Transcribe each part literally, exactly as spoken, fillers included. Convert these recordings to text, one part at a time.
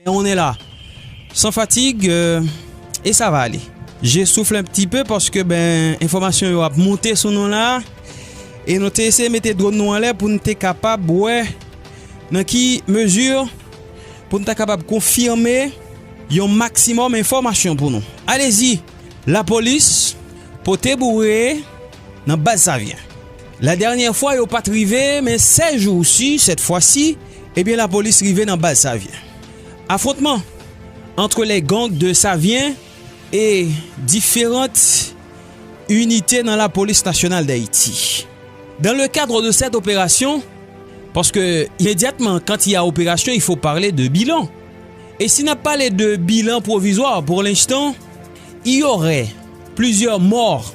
Ben, on est là. Sans fatigue, euh, et ça va aller. Je souffle un petit peu parce que, ben, enfòmasyon yo ap monte sou nou la. E nou te eseye mete dwòn nou anlè pou n te kapab wè nan ki mezi pou n ta kapab konfime yon maksimòm enfòmasyon pou nou. Alezi, lapolis pote boure nan baz Savyen. La dènyè fwa, yo pa t rive, men sèt jou si, cette fois-ci, ebyen, lapolis rive nan baz Savyen. Afwontman entre les gangs de Savyen et différentes unités dans la police nationale d'Haïti. Dans le cadre de cette opération, parce que immédiatement, quand il y a opération, il faut parler de bilan. Et si n ap pale de bilan pwovizwa, pour l'instant, il y aurait plusieurs morts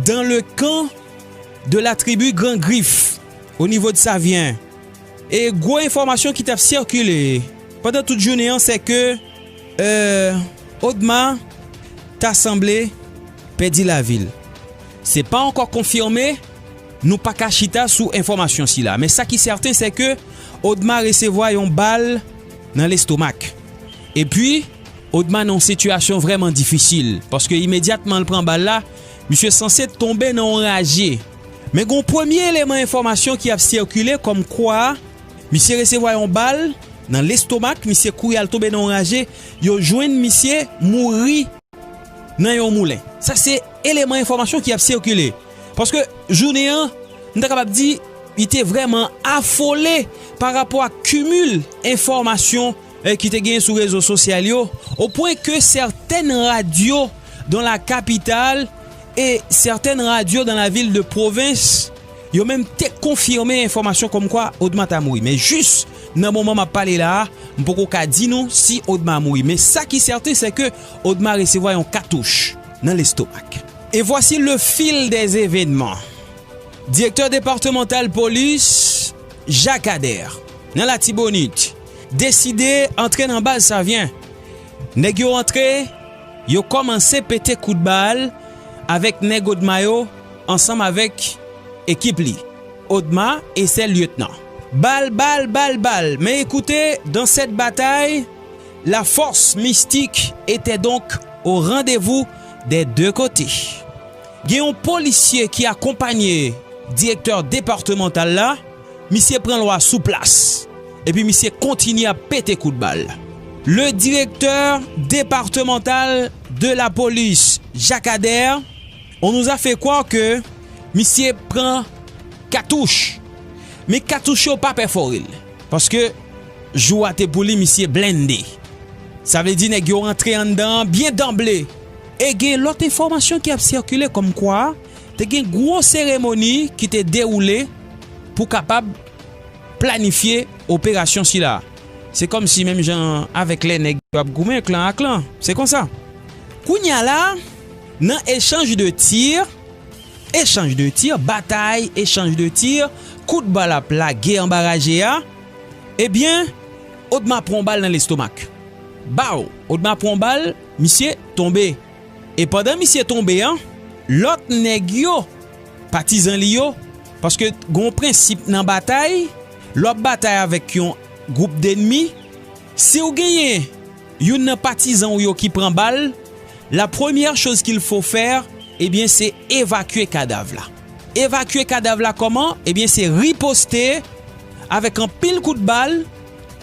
dans le camp de la tribu Grand Grif, au niveau de Savyen. E gwo enfòmasyon ki t ap sikile pandan tout jounen an, se ke, euh, Odma ta sanble pèdi lavi l. Se pa ankò konfime, nou pa ka chita sou enfòmasyon sila. Men sa ki sèten, se ke Odma resevwa yon bal nan lestomak. Epi, Odma nan yon sitiyasyon vrèman difisil, paske imedyatman l pran bal la, misye sanse tonbe nan yon raje. Men gen yon premye eleman enfòmasyon ki ap sikile kòmkwa misye resevwa yon bal nan lestomak, misye kouri al tonbe nan yon raje, yo jwenn misye mouri nan yon moulen. Sa se eleman enfòmasyon ki ap sikile. Paske jounen an, m ta kapab di, li te vrèman afole pa rapò ak kimil enfòmasyon, eh, ki te genyen sou rezo sosyal yo, o pwen ke sètèn radyo dans la capitale e sètèn radyo dans la ville de province, yo menm te konfime enfòmasyon kòmkwa Odma ta mouri. Men jis nan moman m ap pale la a, m poko ka di nou si Odma mouri. Men sa ki sèten, se ke Odma resevwa yon katouch nan lestomak. Et voici le fil des événements. Direktè depatmantal polis Jacques Ader, nan Latibonit, deside antre nan baz Savyen. Nèg yo antre, yo kòmanse pete kout bal avèk nèg Odma yo ansanm avèk ekip li, Odma e sèl lyetnan. Bal, bal, bal, bal. Men ekoute, dans cette bataille, la force mystique était donc au rendez-vous des deux côtés. Gen yon polisye ki akonpanye direktè depatmantal la, misye pran lwa sou plas. Epi misye kontinye ap pete kout bal. Le directeur départemental de la police, Jacques Ader, on nous a fait croire que misye pran katouch. Men katouch yo pa pèfore l. Paske jou a te pou li, misye blende. Sa vle di nèg yo rantre anndan an byen danble. E gen lòt enfòmasyon ki ap sikile kòmkwa te gen gwo seremoni ki te dewoule pou kapab planifye operasyon sila. Se kòmsi menm jan avèk lè nèg yo ap goumen klan a klan. Se konsa. Kounye a la, nan echanj de tir, echanj de tir, batay, echanj de tir, kout bal ap lage anba raje a, ebyen, Odma pran yon bal nan lestomak. Baw, Odma pran yon bal, misye tonbe. E pandan misye tonbe an, lòt nèg yo, patizan li yo, paske gen yon prensip nan batay, lè w ap batay avèk yon gwoup dènmi, si w genyen youn nan patizan w yo ki pran bal, la première chose qu'il faut faire, ebyen, se evakye kadav la. Evakye kadav la kòman? Ebyen, se riposte avèk anpil kout bal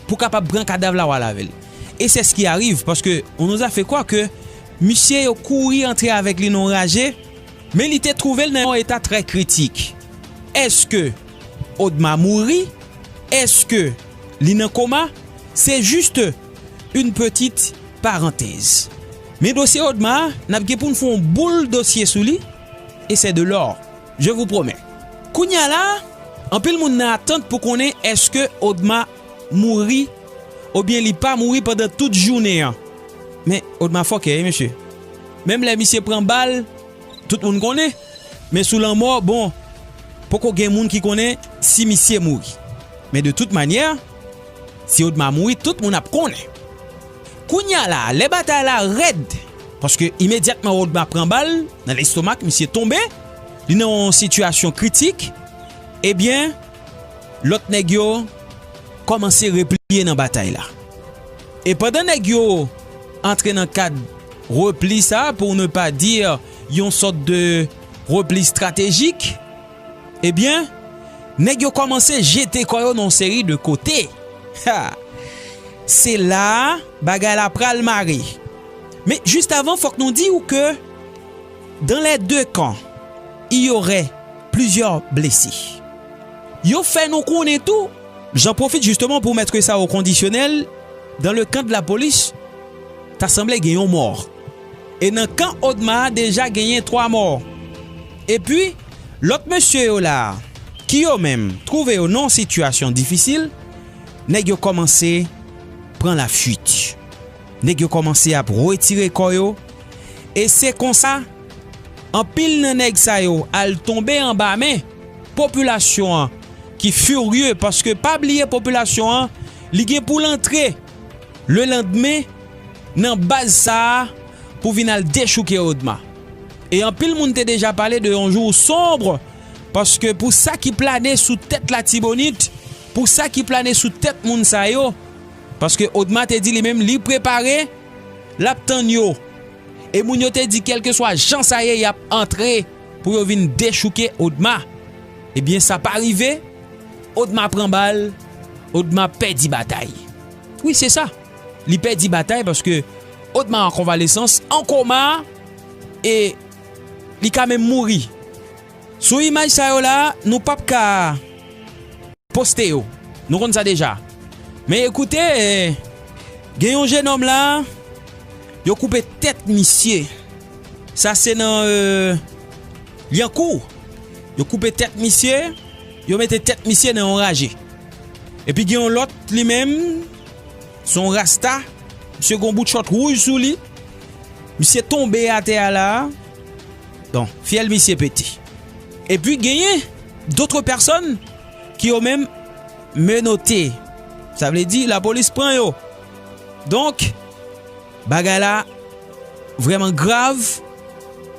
pou kapab pran kadav la w al avè l. E c'est ce qui arrive, paske on nous a fait croire que misye yo kouri antre avèk li nan yon raje, men li te twouve l nan yon eta trè kritik. Èske Odma mouri? Èske li nan koma? C'est juste une petite parenthèse. Men dosye Odma, n ap gen pou n fè yon boul dosye sou li, e c'est de l'or. Je vous promets. Kounye a la, anpil moun nan atant pou konnen èske Odma mouri oubyen li pa mouri pandan tout jounen an. Men Odma fòkè, wi, mesye. Menm lè misye pran bal, tout moun konnen. Men sou lanmò, bon, poko gen moun ki konnen si misye mouri. Men de tout manyè, si Odma mouri, tout moun ap konnen. Kounye a la, lè batay la rèd, paske imedyatman Odma pran bal nan lestomak, misye tonbe, li nan yon sitiyasyon kritik, ebyen, lòt nèg yo kòmanse repliye nan batay la. E pandan nèg yo antre nan kad repli sa, pour ne pas dire yon sòt de repli estratejik, ebyen, nèg yo kòmanse jete kò yo nan yon seri de kote. Ha! Se la a bagay la pral mare. Men jis avan, fòk nou di w ke dans les deux camps, il y aurait plusieurs blessés. Yo fè nou konnen tou, j'en profite justement pour mettre ça au conditionnel, dans le camp de la police, ta sanble gen yon mò. E nan kan Odma a, deja genyen twa mò. Epi, lòt mesye yo la, ki yo menm twouve yo nan yon sitiyasyon difisil, nèg yo kòmanse pran lafwit. Nèg yo kòmanse ap retire kò yo. E se konsa, anpil nan nèg sa yo al tonbe anba men popilasyon an ki firye, paske pa bliye popilasyon an, li gen pou l antre lelandmen nan baz sa a pou vin al dechouke Odma. E anpil moun te deja pale de yon jou sonb, paske pou sa ki plane sou tèt Latibonit, pou sa ki plane sou tèt moun sa yo, paske Odma te di li menm li prepare, l ap tann yo. E moun yo te di kèlkeswa jan sa ye, y ap antre pou yo vin dechouke Odma. Ebyen, sa pa rive. Odma pran bal, Odma pèdi batay. Wi, se sa. Li pèdi batay paske Odma an konvalesans, an koma, e li ka menm mouri. Sou imaj sa yo la, nou p ap ka poste yo. Nou konn sa deja. Men ekoute, eh, gen yon jenòm la, yo koupe tèt misye. Sa se nan, eh, Lyankou. Yo koupe tèt misye, yo mete tèt misye nan yon raje. Epi gen yon lòt, li menm, se yon rasta. Misye gen yon bout chòt wouj sou li. Misye tonbe atè a la. Bon, fyèl misye pete. Epi genyen d'autres personnes ki yo menm menote. Sa vle di lapolis pran yo. Donk, bagay la vrèman grav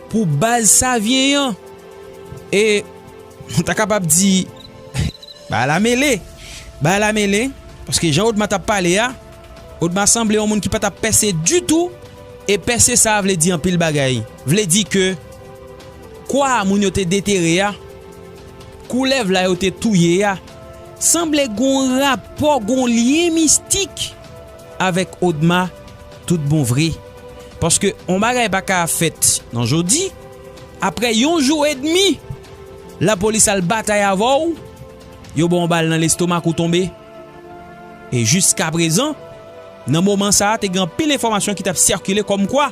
pou baz Savyen an. E nou ta kapab di, bagay la mele. Bagay la mele. Paske jan Odma t ap pale a, Odma sanble yon moun ki pa t ap pèse ditou. E pèse sa a vle di anpil bagay. Vle di ke kwa moun yo te detere a, koulèv la yo te touye a, sanble gon rapò, gon lyen mistik avèk Odma tout bon vre. Paske yon bagay pa ka fèt nan jodi, apre yon jou edmi, lapolis al batay avè w, yo ba w bal nan lestomak ou tonbe. E jiskaprezan, nan moman sa a, te gen anpil enfòmasyon ki t ap sikile kòmkwa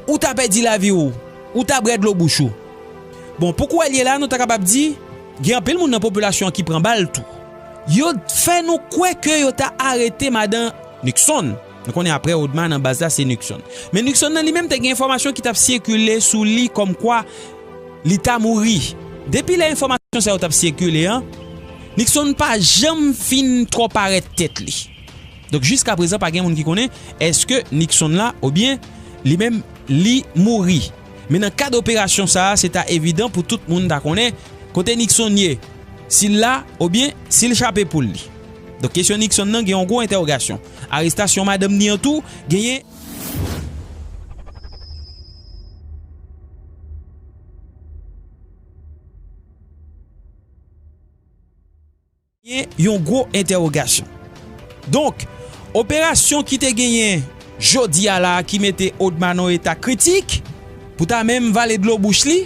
ou ta pèdi lavi w, ou ta bwè dlo bouch ou. Bon, pou kwè l ye la, nou ta kapab di, gen anpil moun nan popilasyon an ki pran bal tou. Yo fè nou kwè ke yo ta arete madan Nixon. Nou konnen apre Odma nan baz la se Nixon. Men Nixon nan li menm te gen enfòmasyon ki t ap sikile sou li kòmkwa li ta mouri. Depi lè enfòmasyon sa yo t ap sikile an, Nixon pa janm fin twò parèt tèt li. Donk jiskaprezan pa gen moun ki konnen èske Nixon la oubyen li menm li mouri. Men nan kad operasyon sa a, se ta evidan pou tout moun ta konnen kote Nixon ye, si l la oubyen si l chape poul li. Donk kesyon Nixon nan gen yon gwo entèwogasyon. Arestasyon madanm ni an tou genyen yon gwo entèwogasyon. Donk, operasyon ki te genyen jodi a la a ki mete Odma nan eta kritik, pou ta menm vale dlo bouch li,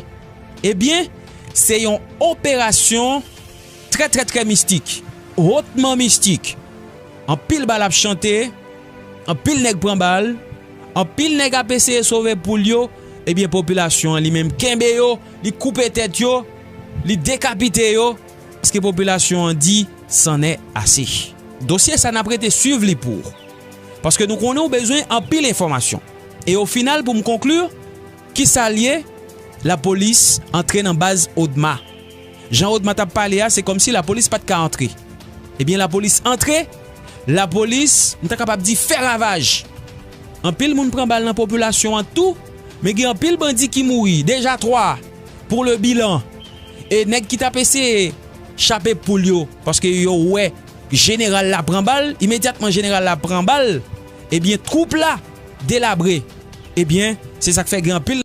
ebyen, se yon operasyon trè, trè, trè mistik, hotman mistik. Anpil bal ap chante, anpil nèg pran bal, anpil nèg ap eseye sove poul yo, ebyen, popilasyon an li menm kenbe yo, li koupe tèt yo, li dekapite yo, paske popilasyon an di c'en est assez. Dosye sa n ap rete swiv li pou ou. Paske nou konnen w bezwen anpil enfòmasyon. E o final, pou m konkli, kisa l ye? Lapolis antre nan baz Odma. Jan Odma t ap pale a, se kòmsi lapolis pa t ka antre. Ebyen, lapolis antre, lapolis, m ta kapab di, fè ravaj. Anpil moun pran bal nan popilasyon an tou, men gen anpil bandi ki mouri. Deja twa, pour le bilan. E nèg ki t ap eseye chape poul yo, paske yo wè jeneral la pran bal, imedyatman jeneral la pran bal, ebyen, twoup la delabre. Ebyen, se sa k fè gen anpil